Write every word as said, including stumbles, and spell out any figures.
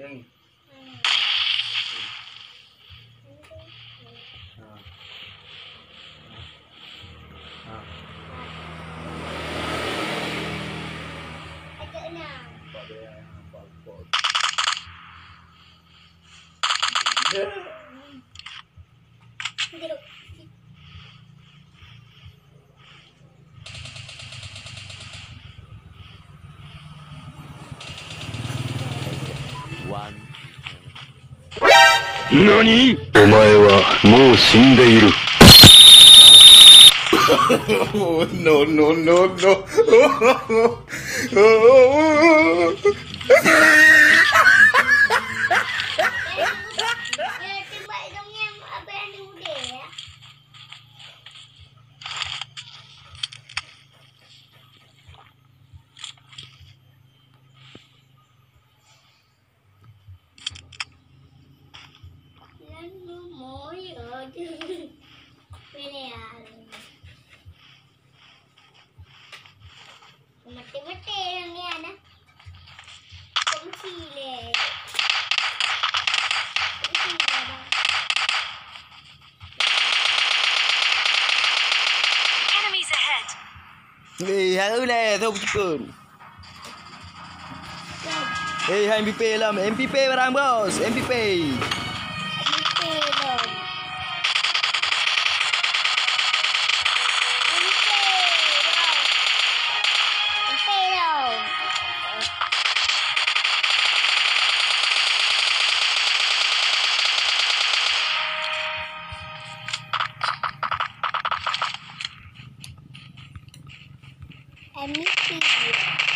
Yang ni. Ha. Ha. Ha. Nampak dia, nampak, nampak. One. Nani? Omae wa mou shindeiru. No, no, no, no. Mati-mati yang ni ada. Kok mesti le? Kok mesti le, bang? Enemies ahead! Hei, hai ulai, tu betul. Hei, hai M P P lom, M P P barang bos, M P P. M P P.